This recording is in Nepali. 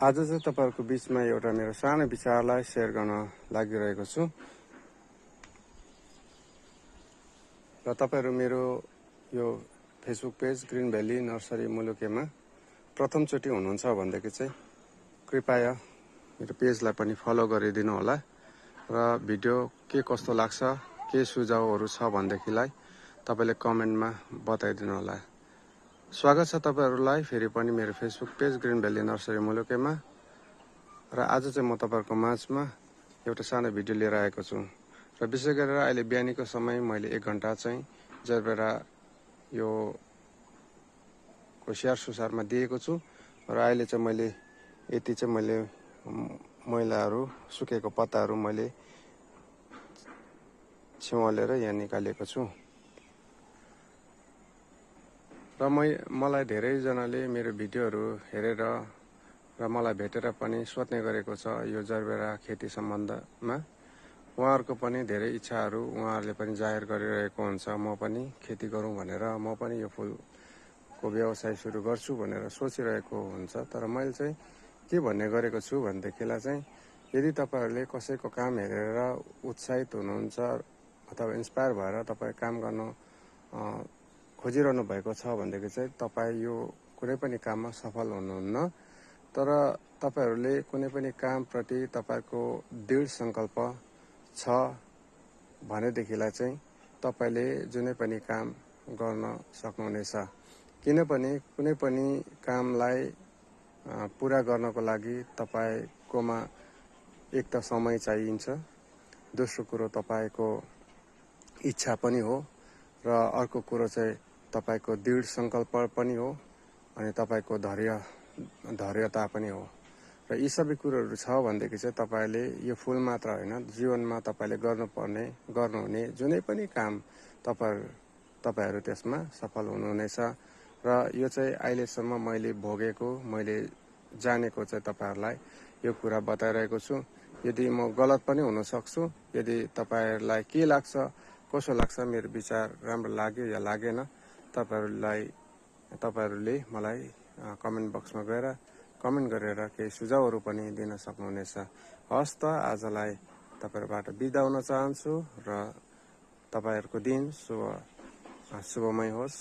आज चाहिँ तपाईहरुको बीचमा एउटा मेरो सानो विचारलाई शेयर गर्न लागिरहेको छु र तपाईहरु मेरो यो Facebook page green valley nursery मुलुकेमा प्रथम चोटी हुनुहुन्छ भनेदेखि चाहिँ कृपया मेरो पेजलाई पनि फलो गरिदिनु होला र भिडियो के कस्तो लाग्छ के सुझावहरु छ भनेदेखिलाई तपाईले कमेन्टमा बताइदिनु होला। स्वागत छ तपाईहरुलाई फेरि पनि मेरो Facebook page green valley nursery मुलुकेमा र आज चाहिँ म तपाईहरुको माझमा एउटा सानो भिडियो लिएर आएको छु र विशेष गरेर अहिले बिहानीको समय मैले 1 घण्टा चाहिँ जरबेरा यो स्याहार सुसारमा दिएको छु र अहिले चाहिँ मैले यति चाहिँ मैले मैलाहरु सुकेको पत्ताहरु मैले छिवालेर यहाँ निकालेको छु र मलाई धेरै जनाले मेरो भिडियोहरु हेरेर र मलाई भेटेर पनि सोध्ने गरेको छ यो जरबेरा खेती सम्बन्धमा उहाँहरुको पनि धेरै इच्छाहरु उहाँहरुले पनि जाहेर गरिरहेको हुन्छ म पनि खेती गरौँ भनेर म पनि यो फूलको व्यवसाय सुरु गर्छु भनेर सोचिरहेको हुन्छ। तर मैले चाहिँ के भन्ने गरेको छु भन्देखिलाई चाहिँ यदि तपाईहरुले कसैको काम हेरेर उत्साहित हुनुहुन्छ अथवा इन्स्पायर भएर तपाई काम गर्न खोजिरहनु भएको छ भनेदेखि चाहिँ तपाई यो कुनै पनि काममा सफल हुनुहुन्न। तर तपाईहरुले कुनै पनि काम प्रति तपाईको दृढ संकल्प छ भनेदेखिलाई चाहिँ तपाईले जुनै पनि काम गर्न सक्नुहुनेछ। किनभने कुनै पनि कामलाई पूरा गर्नको लागि तपाईकोमा एक त समय चाहिन्छ, दोस्रो कुरो तपाईको इच्छा पनि हो र अर्को कुरो चाहिँ तपाईको दृढ संकल्प पनि हो अनि तपाईको धैर्यता पनि हो र यी सबै कुरोहरु छ भनेदेखि चाहिँ तपाईले यो फूल मात्र हैन जीवनमा तपाईले गर्नुहुने जुनै पनि काम तपाईहरु त्यसमा सफल हुनुहुनेछ र यो चाहिँ अहिलेसम्म मैले भोगेको मैले जानेको चाहिँ तपाईहरुलाई यो कुरा बताइरहेको छु। यदि म गलत पनि हुन सक्छु, यदि तपाईहरुलाई के लाग्छ कसो लाग्छ मेरो विचार राम्रो लाग्यो या लागेन तपाईहरुले मलाई कमेन्ट बक्समा गएर कमेन्ट गरेर केही सुझावहरु पनि दिन सक्नुहुनेछ। हस् त आजलाई तपाईहरुबाट बिदा हुन चाहन्छु र तपाईहरुको दिन शुभमय होस्।